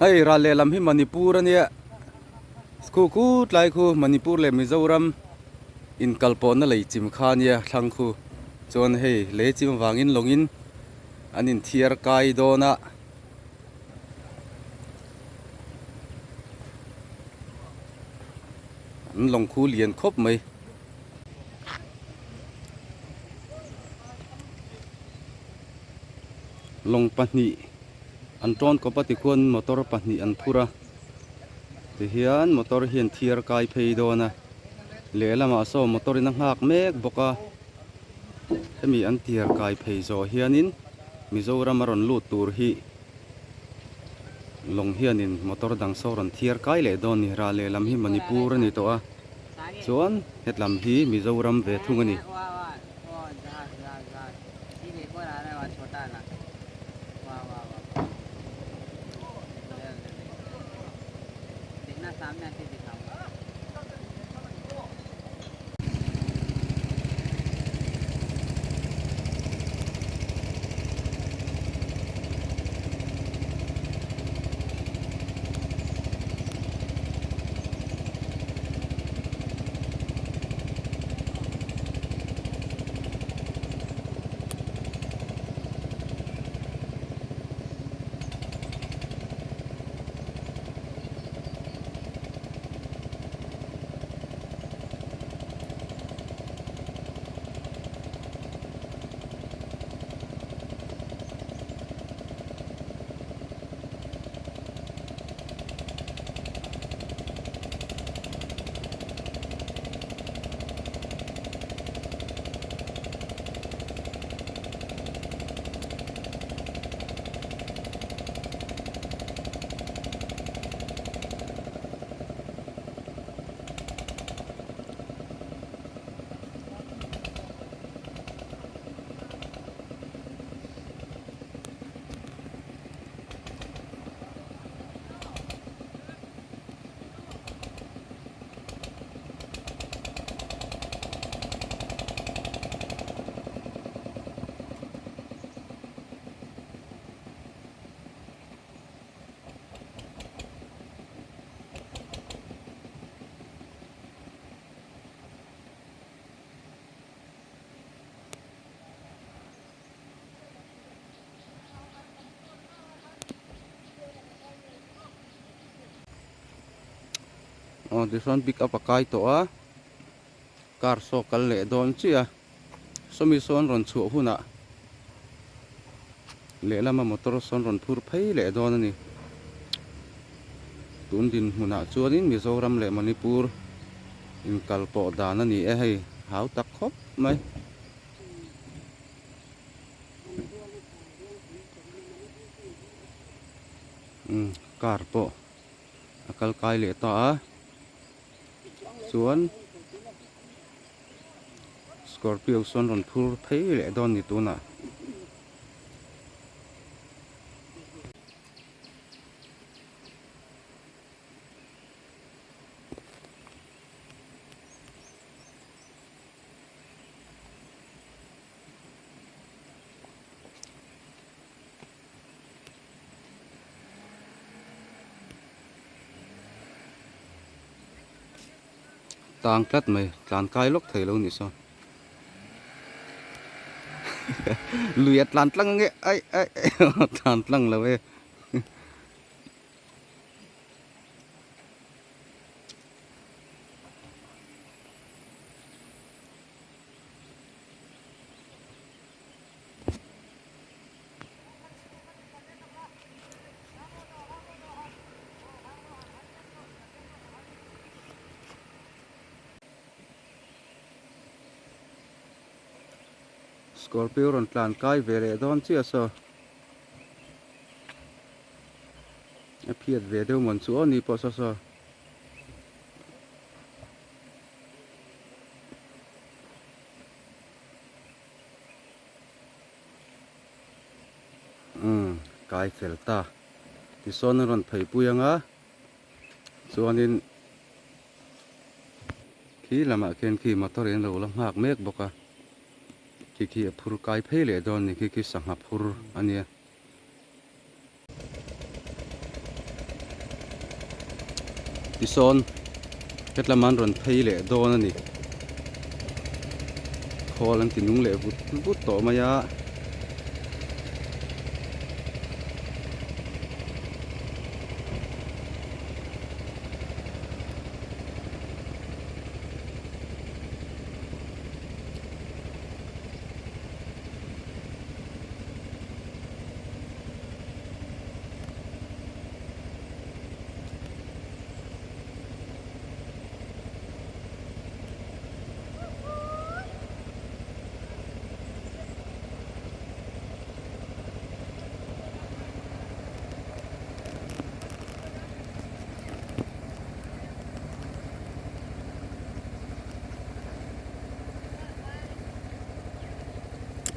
Hei ral lehlam hi Manipur a nia, khu khu tlai khu Manipur leh Mizoram inkal pawhna lei chim kha a nia thlang khu chuan hei lei chim avangin lawngin an inthiar kai dawn a. An lawng khu lian khawp mai. Lawng pahnih an tawn kawp a tikhuan motor pahnih an phur a tihian motor hian thiar kai phei dawn a lehlamah saw motor in a nghak mek bawk a hemi an thiar kai phei zawh hianin Mizoram a rawn lut tur hi lawng hianin motor dang saw rawn thiar kai leh dawn a ni ral lehlam hi Manipur a ni tawh a chuan hetlam hi Mizoram ve thung a ni. Aw tichuan pick up a kai tawh a car saw kal leh dawn chiah a sawmi sawn rawn chhuah hunah lehlama motor sawn rawn phur phei leh dawn a ni tun dinhmunah chuanin Mizoram leh Manipur inkal pawh dan a ni e hei hau tak khawp mai. Car pawh a kal kai leh ta a chuan scorpio sawn rawn phur phei leh dawn a ni tunah. Tang tlat mai tlan kai lawk thei lo nih saw lui a tlan tlang ange ai ai tlan tlang lo e. Scorpio rawn tlan kai ve leh dawn chiah saw a phiat ve deuh mawn chu aw ni pawh saw saw. Umm kai fel ta tisawn a rawn phei pui ang a chuanin khi lamah khian khi motor in lo la nghak mek bawk a khi khi a phur kai phei leh dawn a ni khi khi sangha phur a nia. Tisawn hetlama an rawn phei leh dawn a ni. Khawl an ti nung leh vut vut tawh mai a.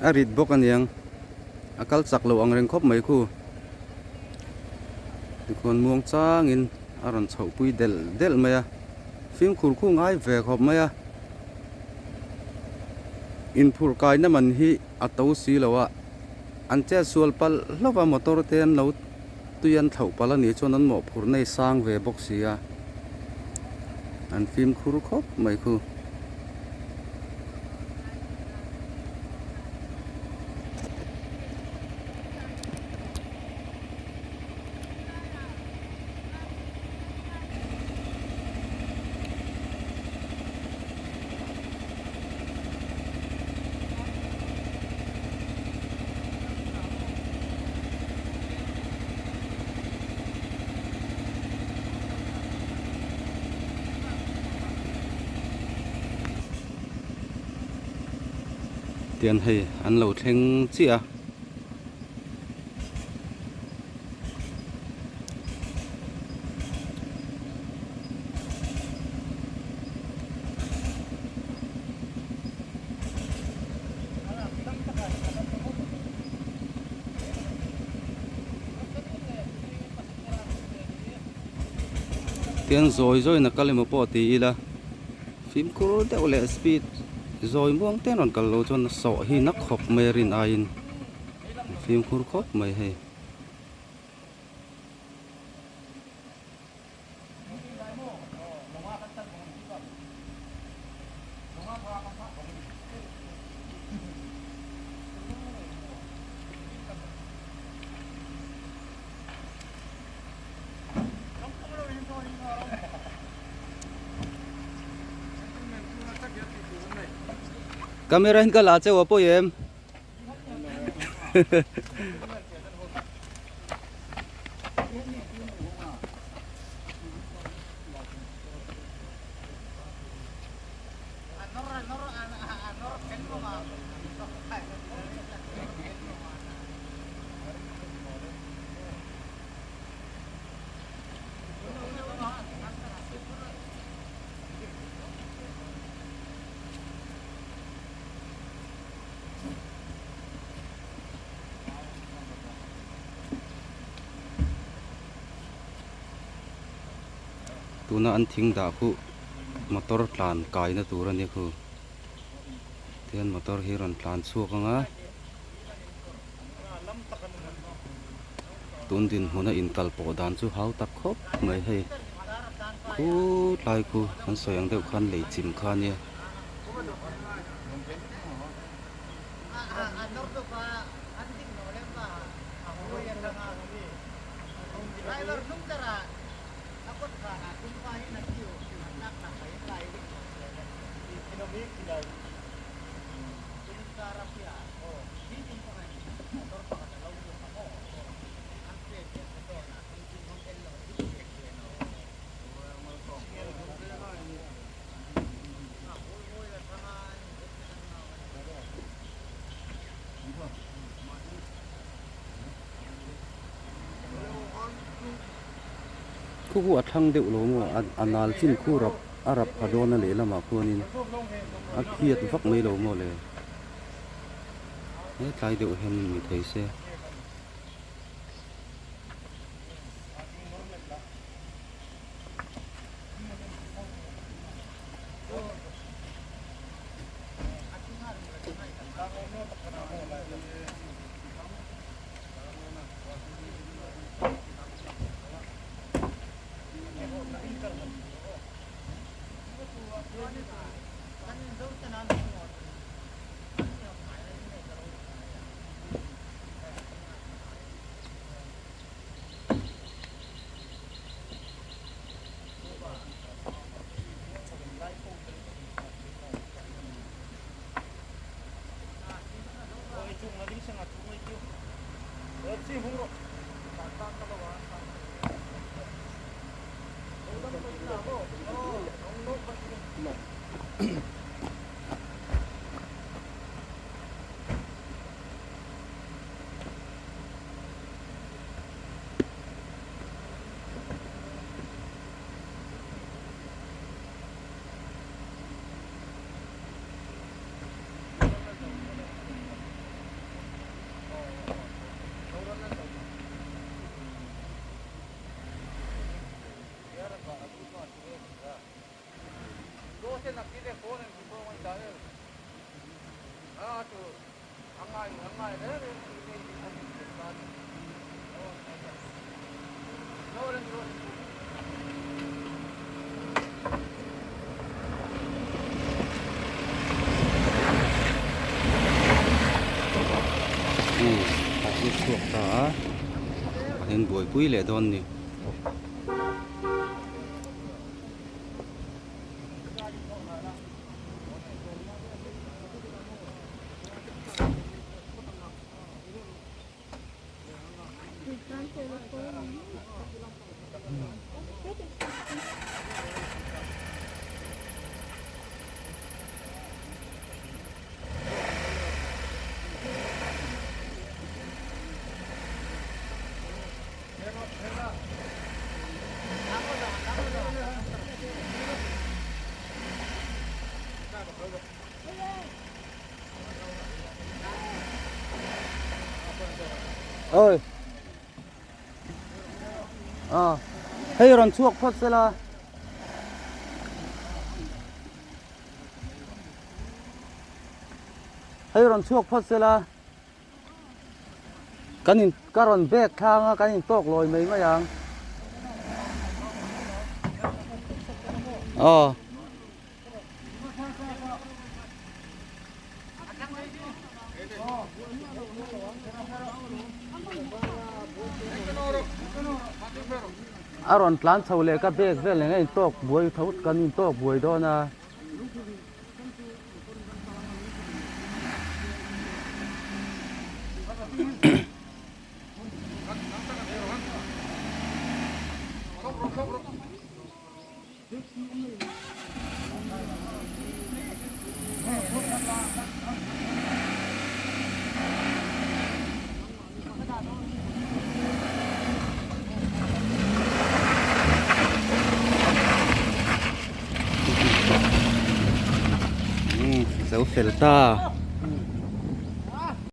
A rit bawk aniang a kal chak loh ang reng khawp mai khu tikhuan muang changin a rawn chhoh pui delh delh mai a fimkhur khu ngai ve khawp mai a inphurh kaina man hi a to si lo a an chet sual palh hlauh a motor te an lo tui an thlauh palh a nih chuan an mawhphurh nei sang ve bawk si a an fimkhur khawp mai khu. Tian hei an lo thleng chiah a. Tian zawi zawiin a kal emaw pawh ti ila fimkhur deuh leh speed zawi muang te an rawn kal loh chuan a sawh hi na khawp mai a rin aiin fimkhur khawp mai hei. Camera in ka la cheu a pawi em? Tuna an thing dah khu motor tlan kaina tur a nia khu tihian motor hi rawn tlan chhuak ang a tun dinhmuna inkal pawh dan chu hau tak khawp mai hei khutlai khu kan sawi ang deuh khan lei chim kha a nia. Khu khu a thlang deuh lo maw a nal chin khu rap a rap pha dawn a lehlamah khuanin a phiat vak mai lo maw le hetlai deuh hian ni thei se. A chu chhuak ta a an inbuaipui leh dawn a ni. Oi a hei rawn chhuak phawt sela. Hei rawn chhuak phawt sela. Kan in ka rawn bag thlang a kan in tawk lawi mai mai ang. Aw. A rawn tlan chho leh ka bag vel nen a in tawk buai tho kan in tawk buai dawn a. Zo fel ta.